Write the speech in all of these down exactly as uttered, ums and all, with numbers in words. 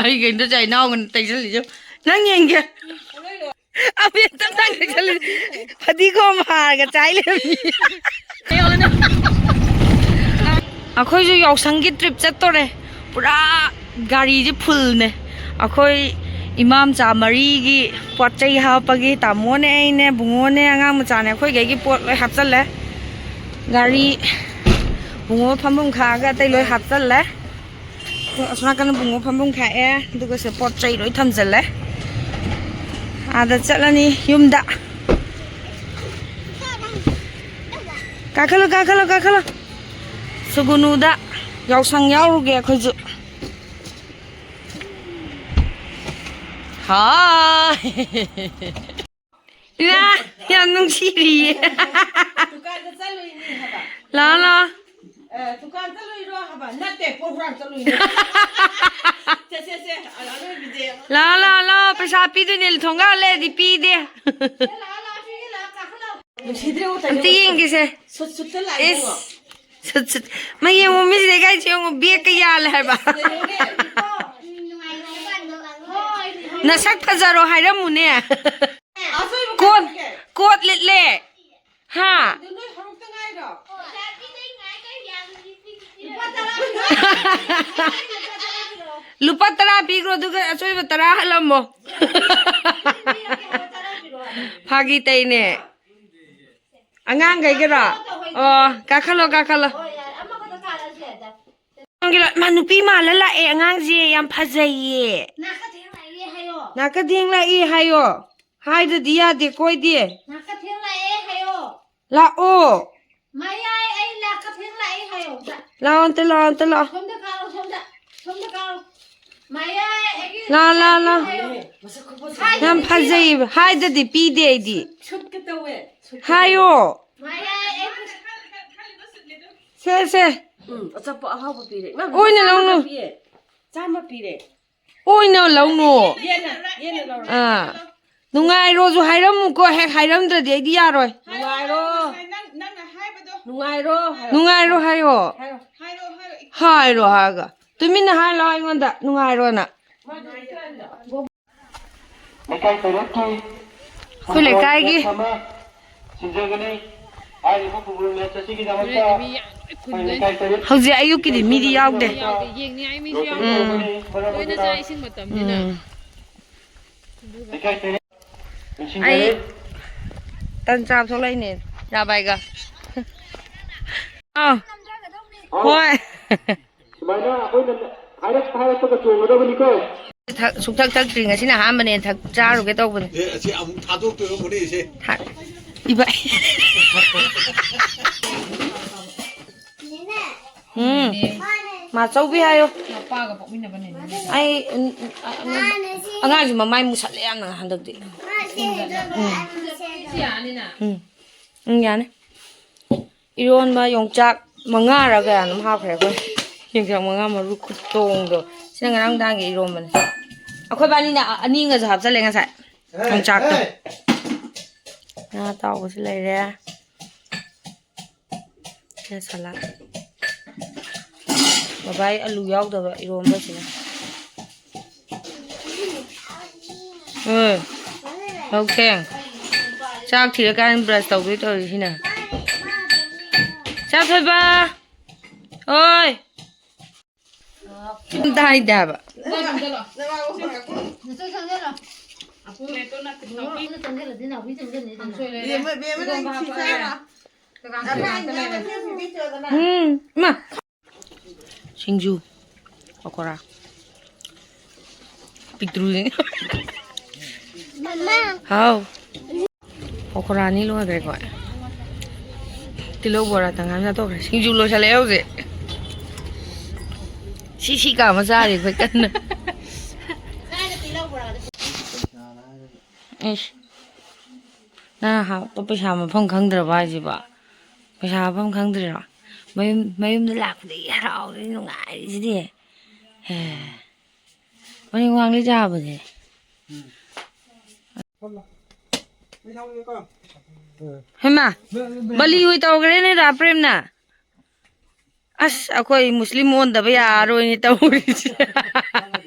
ꯑꯩ ꯀꯩꯅꯣ ꯆꯥꯏ ꯏꯅꯥꯎꯒꯅ ꯇꯩꯁꯜꯂꯤꯁꯦ꯫ ꯅꯪ ꯌꯦꯡꯒꯦ꯫ ꯑꯕꯦꯟꯇ ꯅꯪ ꯇꯩꯁꯜꯂꯤ꯫ ꯐꯗꯤꯒꯣꯝ ꯍꯥꯔꯒ ꯆꯥꯏ ꯂꯩꯔꯝꯃꯤ꯫ ꯑꯩꯈꯣꯏꯁꯨ ꯌꯥꯎꯁꯪꯒꯤ ꯇ꯭ꯔꯤꯞ ꯆꯠꯇꯣꯔꯦ꯫ ꯄꯨꯔꯥ ꯒꯥꯔꯤꯁꯦ ꯐꯨꯜꯅꯦ꯫ ꯑꯩꯈꯣꯏ ꯏꯃꯥ ꯃꯆꯥ ꯃꯔꯤꯒꯤ ꯄꯣꯠ ꯆꯩ ꯍꯥꯞꯄꯒꯤ ꯇꯥꯃꯣꯅꯦ, ꯑꯩꯅꯦ, ꯕꯨꯡꯉꯣꯅꯦ, ꯑꯉꯥꯡ ꯃꯆꯥꯅꯦ, ꯑꯩꯈꯣꯏꯈꯩꯒꯤ ꯄꯣꯠ ꯂꯣꯏ ꯍꯥꯞꯆꯜꯂꯦ꯫ ꯒꯥꯔꯤ ꯕꯨꯡꯉꯣ ꯐꯝꯐꯝ ꯈꯥꯛꯑꯒ ꯑꯇꯩ ꯂꯣꯏ ꯍꯥꯞꯆꯜꯂꯦ꯫ ꯑꯁꯣꯝ ꯅꯥꯀꯟꯗ ꯕꯨꯡꯉꯣ ꯐꯝꯐꯝ ꯈꯥꯛꯑꯦ꯫ ꯑꯗꯨꯒ ꯁꯤ ꯄꯣꯠ ꯆꯩ ꯂꯣꯏ ꯊꯝꯖꯜꯂꯦ꯫ ꯑꯥꯗ ꯆꯠꯂꯅꯤ ꯌꯨꯝꯗ꯫ ꯀꯥꯈꯠꯂꯣ, ꯀꯥꯈꯠꯂꯣ, ꯀꯥꯈꯠꯂꯣ꯫ ꯁꯨꯒꯨꯅꯨꯗ ꯌꯥꯎꯁꯪ ꯌꯥꯎꯔꯨꯒꯦ ꯑꯩꯈꯣꯏꯁꯨ꯫ ꯍꯥꯏ꯫ ꯏꯃꯥ, ꯌꯥꯝ ꯅꯨꯡꯁꯤꯔꯤꯌꯦ꯫ ꯗꯨꯀꯥꯟꯗ ꯆꯠꯂꯨꯏꯅꯤ ꯍꯥꯏꯕ꯫ ꯂꯥꯛꯑꯣ, ꯂꯥꯛꯑꯣ꯫ ꯑ, ꯗꯨꯀꯥꯟ ꯆꯠꯂꯨꯏꯔꯣ ꯍꯥꯏꯕ? ꯅꯠꯇꯦ, ꯄꯣꯠ ꯍꯨꯔꯥꯟ ꯆꯠꯂꯨꯏꯅꯤ꯫ ꯁꯦ, ꯁꯦ, ꯁꯦ, ꯑ-, ꯑꯔꯣꯏꯕꯤꯁꯦ꯫ ꯂꯥꯛꯑꯣ, ꯂꯥꯛꯑꯣ, ꯂꯥꯛꯑꯣ, ꯄꯩꯁꯥ ꯄꯤꯗꯣꯏꯅꯦ, ꯊꯣꯡꯒꯥꯜ ꯂꯩꯔꯗꯤ ꯄꯤꯗꯦ꯫ ꯁꯦ, ꯂꯥꯛꯑꯣ, ꯂꯥꯛꯑꯣ, ꯁꯤꯒꯤ ꯂꯥꯛꯑꯣ, ꯀꯥꯈꯠꯂꯣ꯫ ꯅꯨꯡꯁꯤꯗ꯭ꯔꯦ, ꯑꯣ, ꯑꯝꯇ ꯇꯥꯏꯕꯪ꯫ ꯌꯦꯡꯒꯦꯁꯦ꯫ ꯁꯨꯠ ꯁꯨꯠꯇ ꯂꯥꯛꯑꯦ, ꯏꯁ꯫ ꯏꯕꯨꯡꯉꯣ꯫ ꯁꯨꯠ ꯁꯨꯠ꯫ ꯃꯩ ꯌꯦꯡꯉꯣ, ꯃꯤꯁꯤꯗ ꯏꯀꯥꯏ ꯆꯦꯡꯉꯣ, ꯕꯦꯛꯀ ꯌꯥꯜꯂꯦ ꯍꯥꯏꯕ꯫ ꯅꯁꯛ ꯐꯖꯔꯣ ꯍꯥꯏꯔꯝꯃꯨꯅꯦ꯫ ꯑꯁꯣꯏꯕ ꯀꯣꯠ, ꯀꯩꯗꯧꯔꯒꯦ? ꯀꯣꯠ ꯂꯤꯠꯂꯦ꯫ ꯍꯥ? ꯑꯗꯨ ꯅꯣꯏ ꯍꯧꯔꯛꯇ ꯉꯥꯏꯔꯣ? ꯂꯨꯄꯥ ꯇꯔꯥ ꯄꯤꯈ꯭ꯔꯣ, ꯑꯗꯨꯒ ꯑꯆꯣꯏꯕ ꯇꯔꯥ ꯍꯜꯂꯝꯃꯣ꯫ ꯐꯥꯒꯤ ꯇꯧꯅꯦ꯫ ꯑꯉꯥꯡꯈꯩꯒꯤꯔꯣ? ꯑꯣ, ꯀꯥꯈꯠꯂꯣ, ꯀꯥꯈꯠꯂꯣ꯫ ꯅꯪꯒꯤꯔꯣ? ꯃꯥ ꯅꯨꯄꯤ ꯃꯥꯜꯂ ꯂꯥꯛꯑꯦ ꯑꯉꯥꯡꯁꯦ, ꯌꯥꯝ ꯐꯖꯩꯌꯦ꯫ ꯅꯥꯀꯊꯦꯡ ꯂꯥꯛꯑꯦ ꯍꯥꯏꯌꯣ꯫ ꯅꯥꯀꯊꯦꯡ ꯂꯥꯛꯑꯦ ꯍꯥꯏꯌꯣ꯫ ꯍꯥꯏꯗ꯭ꯔꯗꯤ ꯌꯥꯗꯦꯀꯣ ꯑꯩꯗꯤ꯫ ꯅꯥꯀꯊꯦꯡ ꯂꯥꯛꯑꯦ ꯍꯥꯏꯌꯣ꯫ ꯂꯥꯛꯑꯣ꯫ ꯃꯌꯥꯏ ꯑꯩ ꯂꯥꯛꯀ ꯊꯦꯡ ꯂꯥꯛꯑꯦ ꯍꯥꯏꯌꯣ ꯑꯝꯇ꯫ ꯂꯥꯛꯑꯣ, ꯑꯝꯇ ꯂꯥꯛꯑꯣ, ꯑꯝꯇ ꯂꯥꯛꯑꯣ꯫ ꯁꯣꯝꯗ ꯀꯥꯔꯣ, ꯁꯣꯝꯗ꯫ ꯁꯣꯝꯗ ꯀꯥꯔꯣ꯫ ꯃꯌꯥꯏ ꯑꯩꯒꯤ ꯂꯥ, ꯂꯥ, ꯂꯥ꯫ ꯍꯥꯏꯌꯣ꯫ ꯃꯁꯛ ꯈꯨꯐꯖ꯫ ꯍꯥꯏꯗ꯭ꯔꯗꯤ ꯌꯥꯝ ꯐꯖꯩꯌꯦꯕ꯫ ꯍꯥꯏꯗ꯭ꯔꯗꯤ ꯄꯤꯗꯦ ꯑꯩꯗꯤ꯫ ꯁꯨꯠꯀ ꯇꯧꯋꯦ꯫ ꯁꯨꯠꯀ ꯍꯥꯏꯌꯣ꯫ ꯇꯧꯋꯦ꯫ ꯃꯌꯥꯏ ꯑꯩꯒꯤ ꯁꯦ, ꯁꯦ꯫ ꯎꯝ, ꯑꯆꯥꯄꯣꯠ ꯑꯍꯥꯎꯕ ꯄꯤꯔꯦ꯫ ꯏꯃꯥ, ꯑꯣꯏꯅ ꯂꯨꯄꯥ ꯆꯥꯝꯃ ꯂꯧꯅꯨ꯫ ꯄꯤꯌꯦ꯫ ꯆꯥꯝꯃ ꯄꯤꯔꯦ꯫ ꯑꯣꯏꯅ ꯂꯧꯅꯨ꯫ ꯌꯦꯟꯅ, ꯌꯦꯟꯅ ꯂꯧꯔꯣ꯫ ꯑꯥ꯫ ꯅꯨꯡꯉꯥꯏꯔꯣꯁꯨ ꯍꯥꯏꯔꯝꯃꯨꯀꯣ, ꯍꯦꯛ ꯍꯥꯏꯔꯝꯗ꯭ꯔꯗꯤ ꯑꯩꯗꯤ ꯌꯥꯔꯣꯏ꯫ ꯅꯨꯡꯉꯥꯏꯔꯣ꯫ ꯉꯁꯥꯏ ꯅꯪ, ꯅꯪꯅ ꯍꯥꯏꯕꯗꯣ꯫ ꯅꯨꯡꯉꯥꯏꯔꯣ ꯍꯥꯏꯔꯣ꯫ ꯅꯨꯡꯉꯥꯏꯔꯣ ꯍꯥꯏꯌꯣ꯫ ꯍꯥꯏꯔꯣ꯫ ꯍꯥꯏꯔꯣ, ꯍꯥꯏꯔꯣ꯫ ꯍꯥꯏꯔꯣ ꯍꯥꯏꯔꯒ꯫ ꯇꯨꯃꯤꯟꯅ ꯍꯥꯏꯔ ꯂꯥꯛꯑꯣ ꯑꯩꯉꯣꯟꯗ, ꯅꯨꯡꯉꯥꯏꯔꯣꯅ꯫ ꯂꯩꯀꯥꯏ ꯇꯔꯦꯠꯀꯤ ꯑꯩꯈꯣꯏ ꯂꯩꯀꯥꯏꯒꯤ ꯑꯃ ꯁꯤꯟꯖꯒꯅꯤ꯫ ꯍꯥꯏꯔꯤꯕ ꯐꯨꯠꯕꯣꯜ ꯃꯦꯠꯆ ꯑꯁꯤꯒꯤꯗꯃꯛꯇ ꯑꯩꯈꯣꯏ ꯂꯩꯀꯥꯏ ꯇꯔꯦꯠ ꯍꯧꯖꯤꯛ ꯑꯌꯨꯛꯀꯤꯗꯤ ꯃꯤꯗꯤ ꯌꯥꯎꯗꯦ꯫ ꯌꯥꯎꯗꯦ, ꯌꯦꯡꯅꯤꯡꯉꯥꯏ ꯃꯤꯁꯨ ꯌꯥꯎꯗꯦ꯫ ꯎꯝ꯫ ꯂꯣꯏꯅ ꯆꯥꯛ ꯏꯁꯤꯡ ꯃꯇꯝꯅꯤꯅ꯫ ꯎꯝ꯫ ꯂꯩꯀꯥꯏ ꯇꯔꯦꯠ ꯑꯩ ꯅꯤꯡꯁꯤꯡꯖꯔꯤ꯫ ꯇꯟ ꯆꯥꯕ ꯊꯣꯛꯂꯛꯏꯅꯦ, ꯌꯥꯕꯥꯏꯒ꯫ ꯑꯥ꯫ ꯍꯣꯏ꯫ ꯁꯨꯃꯥꯏꯅ ꯑꯩꯈꯣꯏꯅ ꯍꯥꯏꯔꯛ-, ꯍꯥꯏꯔꯛꯄꯒ ꯆꯣꯡꯒꯗꯕꯅꯤꯀꯣ꯫ ꯊꯛ-, ꯁꯨꯛꯊꯛ ꯊꯛꯇ꯭ꯔꯤ, ꯉꯁꯤꯅ ꯑꯍꯥꯟꯕꯅꯦ ꯊꯛ-, ꯆꯥꯔꯨꯒꯦ ꯇꯧꯕꯅꯦ꯫ ꯑꯦ, ꯑꯁꯤ ꯑꯃꯨꯛ ꯊꯥꯗꯣꯛꯇꯣꯏ ꯑꯣꯏꯔꯝꯒꯅꯤ ꯏꯆꯦ꯫ ꯊ-, ꯏꯕꯥ-, ꯎꯝ꯫ ꯃꯥꯆꯧꯕꯤ ꯍꯥꯏꯌꯣ꯫ ꯃꯄꯥꯒ ꯄꯣꯛꯃꯤꯟꯅꯕꯅꯦ꯫ ꯑꯩ, ꯎꯝ, ꯎꯝ, ꯑꯉꯥꯡꯁꯦ ꯃꯃꯥꯏ ꯃꯨꯁꯜꯂꯦ ꯌꯥꯝꯅ ꯍꯟꯗꯛꯇꯤ꯫ ꯎꯝ꯫ ꯎꯝ꯫ ꯎꯝ, ꯌꯥꯅꯤ꯫ ꯏꯔꯣꯟꯕ ꯌꯣꯡꯆꯥꯛ ꯃꯉꯥꯔ ꯀꯌꯥꯅꯣꯝ ꯍꯥꯞꯈ꯭ꯔꯦ ꯑꯩꯈꯣꯏ꯫ ꯌꯣꯡꯆꯥꯛ ꯃꯉꯥ ꯃꯔꯨ ꯈꯨꯇꯣꯡꯗꯣ꯫ ꯁꯤꯅ ꯉꯔꯥꯡ ꯅꯨꯡꯗꯥꯡꯒꯤ ꯏꯔꯣꯟꯕꯅꯦ꯫ ꯑꯩꯈꯣꯏ ꯕꯥꯅꯤꯅ ꯑꯅꯤꯒꯁꯨ ꯍꯥꯞꯆꯜꯂꯦ ꯉꯁꯥꯏ꯫ ꯌꯣꯡꯆꯥꯛꯇꯣ꯫ ꯉꯥ ꯑꯇꯥꯎꯕꯁꯨ ꯂꯩꯔꯦ꯫ ꯁꯤꯅ ꯁꯂꯥꯗ꯫ ꯕꯕꯥꯒꯤ ꯑꯂꯨ ꯌꯥꯎꯗꯕ ꯏꯔꯣꯝꯕꯁꯤꯅ꯫ ꯎꯝ꯫ ꯂꯧꯊꯦꯡ꯫ ꯆꯥꯛ ꯊꯤꯔꯀꯥꯟꯗ ꯕ꯭ꯔꯁ ꯇꯧꯗꯣꯏ ꯇꯧꯔꯤꯁꯤꯅ꯫ ꯆꯥꯊꯣꯏꯕ! ꯑꯣꯏ! ꯑꯝꯇ ꯍꯥꯏꯗꯦ ꯍꯥꯏꯕ꯫ ꯎꯝ, ꯏꯃꯥ꯫ ꯁꯤꯡꯖꯨ꯫ ꯄꯀꯣꯔꯥ꯫ ꯄꯤꯛꯇ꯭ꯔꯨꯁꯤꯡ꯫ ꯍꯥꯎ꯫ ꯄꯀꯣꯔꯥ ꯑꯅꯤ ꯂꯣꯏꯈ꯭ꯔꯦꯀꯣ꯫ ꯇꯤꯜꯍꯧ ꯕꯣꯔꯥ ꯇꯪꯈꯥꯏ ꯑꯃ ꯆꯥꯊꯣꯛꯈ꯭ꯔꯦ꯫ ꯁꯤꯡꯖꯨ ꯂꯣꯏꯁꯜꯂꯛꯑꯦ ꯍꯧꯖꯤꯛ꯫ ꯁꯤ ꯁꯤ ꯀꯥ ꯑꯃ ꯆꯥꯔꯤ ꯑꯩꯈꯣꯏ ꯀꯟꯅ꯫ ꯏꯁ꯫ ꯅꯪ ꯍꯥꯞꯄ ꯄꯩꯁꯥ ꯃꯐꯝ ꯈꯪꯗ꯭ꯔꯕ ꯍꯥꯏꯁꯤꯕꯣ? ꯄꯩꯁꯥ ꯍꯥꯞꯐꯝ ꯈꯪꯗ꯭ꯔꯤꯔꯣ? ꯃꯌꯨꯝ, ꯃꯌꯨꯝꯗ ꯂꯥꯛꯄꯗꯒꯤ ꯍꯔꯥꯎꯕꯗꯒꯤ ꯅꯨꯡꯉꯥꯏꯔꯤꯁꯤꯗꯤ꯫ ꯍꯦ꯫ ꯃꯅꯤꯡ ꯋꯥꯡꯂꯤ ꯆꯥꯕꯁꯦ꯫ ꯍꯩꯃꯥ, ꯕꯂꯤ ꯑꯣꯏ ꯇꯧꯈ꯭ꯔꯦꯅꯦ ꯗꯥ ꯄ꯭ꯔꯦꯝꯅ꯫ ꯑꯁ, ꯑꯩꯈꯣꯏ ꯃꯨꯁꯂꯤꯝ ꯑꯣꯟꯗꯕ ꯌꯥꯔꯣꯏꯅꯦ ꯇꯧꯔꯤꯁꯦ꯫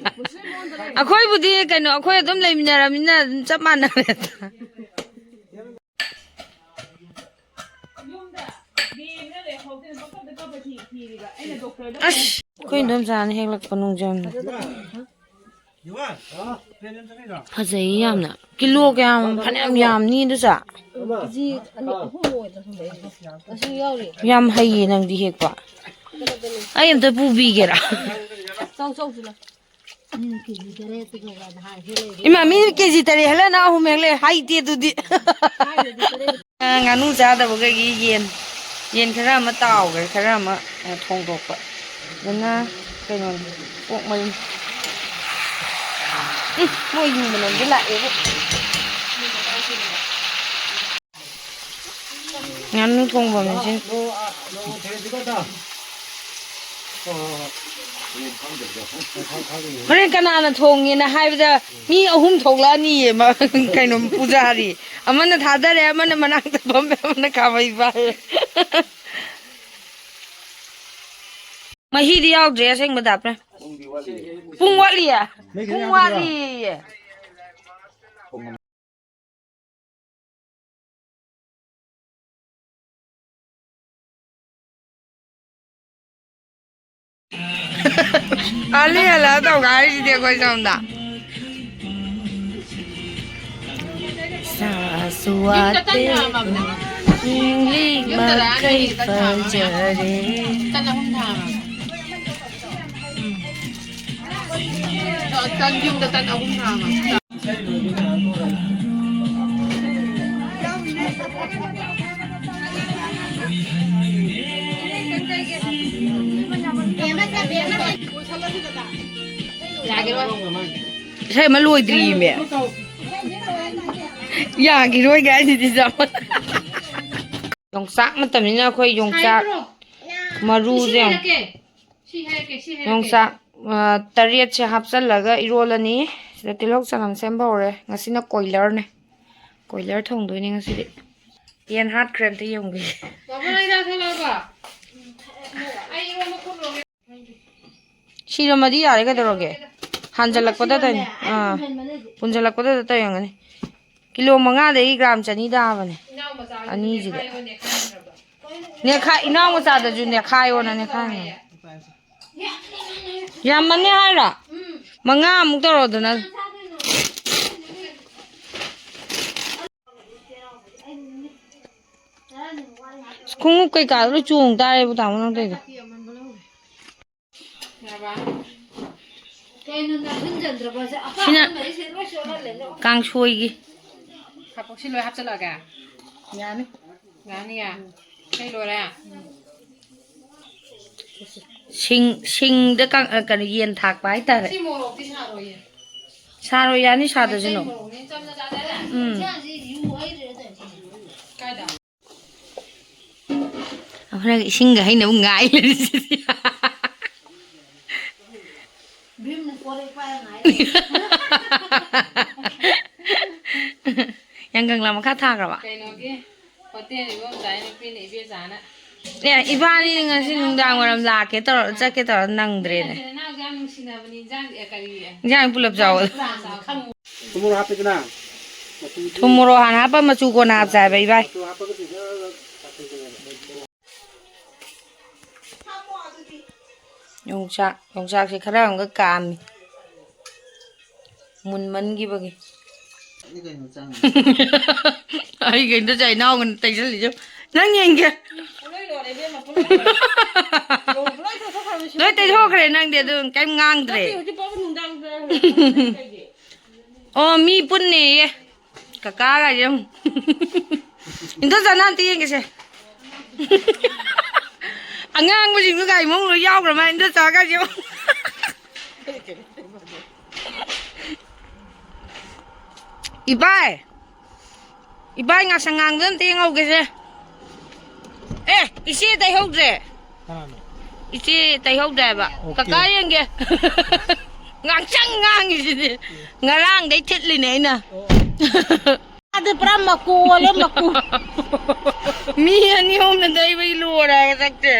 ꯑꯩꯈꯣꯏꯕꯨꯗꯤ ꯀꯩꯅꯣ, ꯑꯩꯈꯣꯏ ꯑꯗꯨꯝ ꯂꯩꯃꯤꯟꯅꯔꯕꯅꯤꯅ ꯑꯗꯨꯝ ꯆꯞ ꯃꯥꯟꯅꯔꯦ꯫ ꯑꯁ, ꯑꯩꯈꯣꯏ ꯏꯟꯗꯣꯝꯆꯥꯅ ꯍꯦꯛꯂꯛꯄ ꯅꯨꯡꯖꯝꯅꯦ꯫ ꯐꯖꯩ ꯌꯥꯝꯅ꯫ ꯀꯤꯂꯣ ꯀꯌꯥꯝ, ꯐꯅꯌꯥꯝ ꯌꯥꯝꯅꯤ ꯑꯗꯨꯁꯨ꯫ ꯌꯥꯝ ꯍꯩꯌꯦ ꯅꯪꯗꯤ ꯍꯦꯛꯄ꯫ ꯑꯩ ꯑꯝꯇ ꯄꯨꯕꯤꯒꯦꯔꯥ? ꯏꯃꯥ, ꯃꯤ ꯀꯦꯖꯤ ꯇꯔꯦꯠ ꯍꯦꯜꯂꯦ, ꯅꯪ ꯑꯍꯨꯝ ꯍꯦꯜꯂꯦ꯫ ꯍꯩꯇꯦ ꯑꯗꯨꯗꯤ꯫ ꯑ, ꯉꯥꯅꯨ ꯆꯥꯗꯕꯈꯩꯒꯤ ꯌꯦꯟ, ꯌꯦꯟ ꯈꯔ ꯑꯃ ꯇꯥꯎꯈ꯭ꯔꯦ, ꯈꯔ ꯑꯃ, ꯑ, ꯊꯣꯡꯗꯣꯛꯄ꯫ ꯑꯗꯨꯅ ꯀꯩꯅꯣꯅꯤ, ꯑꯣꯛ ꯃꯔꯤꯟ꯫ ꯎꯝ, ꯃꯣꯏ ꯌꯨ ꯃꯅꯝꯁꯦ ꯂꯥꯛꯑꯦꯕꯣ꯫ ꯉꯥꯅꯨ ꯊꯣꯡꯐꯝꯅꯦ ꯁꯤ꯫ ꯍꯣꯔꯦꯟ ꯀꯅꯥꯅ ꯊꯣꯡꯉꯦꯅ ꯍꯥꯏꯕꯗ ꯃꯤ ꯑꯍꯨꯝ ꯊꯣꯛꯂꯛꯑꯅꯤꯌꯦ, ꯃ-, ꯀꯩꯅꯣ, ꯄꯨꯖꯥꯔꯤ꯫ ꯑꯃꯅ ꯊꯥꯗꯔꯦ, ꯑꯃꯅ ꯃꯅꯥꯛꯇ ꯐꯝꯃꯦ, ꯑꯃꯅ ꯈꯥꯕꯩ ꯄꯥꯏꯔꯦ꯫ ꯃꯍꯤꯗꯤ ꯌꯥꯎꯗ꯭ꯔꯦ ꯑꯁꯦꯡꯕ ꯗꯥ ꯄ꯭ꯔꯦꯝ꯫ ꯄꯨꯡ ꯋꯥꯠꯂꯤꯌꯦ? ꯄꯨꯡ ꯋꯥꯠꯂꯤꯌꯦ꯫ ꯑꯂꯤ ꯍꯜꯂꯛꯑ ꯇꯧꯒꯥꯏꯔꯤꯁꯤꯗꯤ ꯑꯩꯈꯣꯏ ꯁꯣꯝꯗ꯫ ꯁꯥꯁꯨ ꯋꯥꯠꯇꯦ, ꯏꯪꯂꯤ ꯃꯈꯩ ꯐꯖꯔꯦ꯫ ꯇꯟ, ꯌꯨꯝꯗ ꯇꯟ ꯑꯍꯨꯝ ꯊꯥꯕ꯫ ꯏꯁꯩ ꯑꯃ ꯂꯣꯏꯗ꯭ꯔꯤꯃꯦ꯫ ꯌꯥꯈꯤꯔꯣꯏ ꯀꯥꯏꯁꯤꯗꯤ ꯆꯥꯎ꯫ ꯌꯣꯡꯆꯥꯛ ꯃꯇꯝꯅꯤꯅ ꯑꯩꯈꯣꯏ ꯌꯣꯡꯆꯥꯛ ꯃꯔꯨꯁꯦ ꯌꯦꯡꯉꯣ꯫ ꯁꯤ ꯍꯥꯏꯔꯛꯀꯦ, ꯁꯤ ꯍꯥꯏꯔꯛꯀꯦ꯫ ꯌꯣꯡꯆꯥꯛ, ꯑ, ꯇꯔꯦꯠꯁꯦ ꯍꯥꯞꯆꯜꯂꯒ ꯏꯔꯣꯜꯂꯅꯤ꯫ ꯁꯤꯗ ꯇꯤꯜꯍꯧ ꯆꯅꯝ ꯁꯦꯝꯕ ꯍꯧꯔꯦ꯫ ꯉꯁꯤꯅ ꯀꯣꯏꯂꯔꯅꯦ꯫ ꯀꯣꯏꯂꯔ ꯊꯣꯡꯗꯣꯏꯅꯦ ꯉꯁꯤꯗꯤ꯫ ꯌꯦꯟ ꯍꯥꯠꯈ꯭ꯔꯦ, ꯑꯝꯇ ꯌꯦꯡꯉꯨꯒꯦ꯫ ꯕꯥꯃꯣꯟ, ꯍꯤꯗꯥꯛ ꯊꯛꯂꯛꯑꯕ? ꯑꯩ ꯁꯤꯔꯝꯃꯗꯤ ꯌꯥꯔꯦ, ꯀꯩꯗꯧꯔꯒꯦ? ꯍꯥꯟꯖꯜꯂꯛꯄꯗ ꯇꯧꯔꯤꯅꯤ꯫ ꯑꯥ, ꯄꯨꯟꯖꯜꯂꯛꯄꯗ ꯇꯧꯔꯝꯒꯅꯤ꯫ ꯀꯤꯂꯣ ꯃꯉꯥꯗꯒꯤ ꯒ꯭ꯔꯥꯝ ꯆꯅꯤ ꯇꯥꯕꯅꯦ꯫ ꯑꯅꯤꯁꯤꯗ꯫ ꯅꯦꯈꯥꯏ, ꯏꯅꯥꯎ ꯃꯆꯥꯗꯁꯨ ꯅꯦꯈꯥꯏꯌꯣꯅ ꯅꯦꯈꯥꯏ꯫ ꯌꯥꯝꯃꯅꯤ ꯍꯥꯏꯔꯣ? ꯃꯉꯥꯃꯨꯛ ꯇꯧꯔꯣꯗꯅ꯫ ꯑꯁ, ꯈꯣꯡꯎꯞ ꯀꯩꯀꯥꯗꯣ ꯂꯣꯏ ꯆꯣꯡ ꯇꯥꯔꯦꯕꯨ, ꯇꯥꯃꯣ, ꯅꯪ ꯇꯧꯔꯤꯗꯣ꯫ ꯁꯤꯅ ꯀꯥꯡꯁꯣꯏꯒꯤ꯫ ꯍꯥꯄꯣꯛꯁꯤ ꯂꯣꯏ ꯍꯥꯞꯆꯤꯜꯂꯛꯑꯒꯦ꯫ ꯌꯥꯅꯤ꯫ ꯌꯥꯅꯤꯌꯦ꯫ ꯀꯩ ꯂꯣꯏꯔꯦ? ꯁꯤꯡ, ꯁꯤꯡꯗ ꯀꯥꯡ-, ꯑ, ꯀꯩꯅꯣ, ꯌꯦꯟ ꯊꯥꯛꯄ ꯍꯥꯏꯇꯥꯔꯦ꯫ ꯁꯤ ꯃꯣꯔꯣꯛꯇꯤ ꯁꯥꯔꯣꯏꯌꯦ꯫ ꯁꯥꯔꯣꯏ, ꯌꯥꯅꯤ, ꯁꯥꯗ꯭ꯔꯁꯨ ꯃꯩꯇꯩ ꯑꯗꯨꯝ꯫ ꯃꯣꯔꯣꯛꯅꯦ, ꯆꯝꯅ ꯆꯥꯖꯔꯦ꯫ ꯎꯝ꯫ ꯀꯥꯏꯗ? ꯑꯩꯈꯣꯏꯅ ꯏꯁꯤꯡꯒ ꯍꯩꯅꯕ ꯉꯥꯏ ꯂꯩꯔꯤꯁꯤꯗꯤ꯫ ꯚꯤꯝꯅ ꯀꯣꯜ ꯂꯤꯛ ꯄꯥꯏꯔ ꯉꯥꯏ ꯂꯩ꯫ ꯌꯥꯡꯒꯪꯂꯥ ꯃꯈꯥ ꯊꯥꯈ꯭ꯔꯕ? ꯀꯩꯅꯣꯒꯤ ꯍꯣꯇꯦꯜ ꯏꯕꯣꯝꯆꯥꯏ ꯅꯨꯄꯤꯅ ꯏꯕꯦꯆꯥꯅ꯫ ꯑꯦ, ꯏꯕꯥꯅꯤ ꯉꯁꯤ ꯅꯨꯡꯗꯥꯡ ꯋꯥꯏꯔꯝ ꯂꯥꯛꯀꯦ ꯇꯧꯔ, ꯆꯠꯀꯦ ꯇꯧꯔ ꯅꯪꯗ꯭ꯔꯦꯅꯦ꯫ ꯅꯆꯤꯟ ꯅꯅꯥꯎꯁꯦ ꯌꯥꯝ ꯅꯨꯡꯁꯤꯅꯕꯅꯤ, ꯏꯟꯖꯥꯡ, ꯑꯦ, ꯀꯔꯤ, ꯏꯟꯖꯥꯡ ꯄꯨꯂꯞ ꯆꯥꯎ꯫ ꯆꯥꯎ, ꯆꯥꯎ꯫ ꯊꯨꯝ ꯃꯣꯔꯣꯛ ꯍꯥꯞꯄꯦꯗꯅ꯫ ꯃꯆꯨ ꯊꯨꯝ ꯃꯣꯔꯣꯛ ꯍꯥꯟꯅ ꯍꯥꯞꯄ, ꯃꯆꯨ ꯀꯣꯟꯅ ꯍꯥꯞꯁꯦ ꯍꯥꯏꯕ ꯏꯕꯥꯏ꯫ ꯃꯆꯨ ꯍꯥꯞꯄꯒꯗꯤ ꯖꯔ ꯖꯔ ꯆꯥꯊꯣꯛꯄꯅꯦꯕ꯫ ꯌꯣꯡꯆꯥꯛ, ꯌꯣꯡꯆꯥꯛꯁꯦ ꯈꯔ ꯑꯃꯒ ꯀꯥꯝꯃꯤ꯫ ꯃꯨꯟꯃꯟꯈꯤꯕꯒꯤ꯫ ꯑꯩ ꯀꯩꯅꯣ ꯆꯪꯉꯤ? ꯑꯩ ꯀꯩꯅꯣ ꯆꯥꯏ, ꯏꯅꯥꯎꯒꯅ ꯇꯩꯁꯜꯂꯤꯁꯦ꯫ ꯅꯪ ꯌꯦꯡꯒꯦ꯫ ꯄꯨꯂꯣꯏ ꯂꯣꯏꯔꯦ ꯏꯕꯦꯝꯃ, ꯄꯨꯂꯣꯏ ꯂꯣꯏꯔꯦ꯫ ꯂꯣꯏ ꯇꯩꯊꯣꯛꯈ꯭ꯔꯦ ꯅꯪꯗꯤ, ꯑꯗꯨ ꯀꯩꯝ ꯉꯥꯡꯗ꯭ꯔꯦ꯫ ꯅꯠꯇꯦ, ꯍꯧꯖꯤꯛ ꯐꯥꯎꯕ ꯅꯨꯡꯗꯥꯡꯗ ꯀꯩꯒꯤ? ꯑꯣ, ꯃꯤ ꯄꯨꯟꯅꯦꯌꯦ꯫ ꯀꯀꯥꯒꯁꯦ ꯑꯃꯨꯛ꯫ ꯏꯟꯗꯣꯆꯥ, ꯅꯪ ꯑꯝꯇ ꯌꯦꯡꯒꯦꯁꯦ꯫ ꯑꯉꯥꯡꯕꯁꯤꯡꯗꯣ ꯒꯥꯔꯤ ꯃꯅꯨꯡ ꯂꯣꯏ ꯌꯥꯎꯈ꯭ꯔ ꯃꯥꯜꯂꯦ, ꯏꯟꯗꯣꯆꯥꯒꯁꯦ ꯑꯃꯨꯛ꯫ ꯏꯕꯥꯏ! ꯏꯕꯥꯏ, ꯉꯥꯛꯁꯪ ꯉꯥꯡꯗ ꯑꯝꯇ ꯌꯦꯡꯍꯧꯒꯦꯁꯦ꯫ ꯑꯦ, ꯏꯆꯦ ꯇꯩꯍꯧꯗ꯭ꯔꯦ꯫ ꯀꯅꯥꯅꯣ? ꯏꯆꯦ ꯇꯩꯍꯧꯗ꯭ꯔꯦ ꯍꯥꯏꯕ꯫ ꯑꯣꯀꯦ꯫ ꯀꯀꯥ ꯌꯦꯡꯒꯦ꯫ ꯉꯥꯡꯁꯪ ꯉꯥꯡꯉꯤꯁꯤꯗꯤ꯫ ꯉꯔꯥꯡꯗꯩ ꯊꯤꯠꯂꯤꯅꯦ ꯑꯩꯅ꯫ ꯑꯣ꯫ ꯑꯗꯨ ꯄꯨꯔꯥ ꯃꯀꯨ ꯑꯣꯜꯂꯦ, ꯃꯀꯨ꯫ ꯃꯤ ꯑꯅꯤ ꯑꯍꯨꯝꯅ ꯇꯩꯕꯒꯤ ꯂꯣꯏꯔꯦ ꯍꯥꯏꯕ ꯁꯛꯁꯦ꯫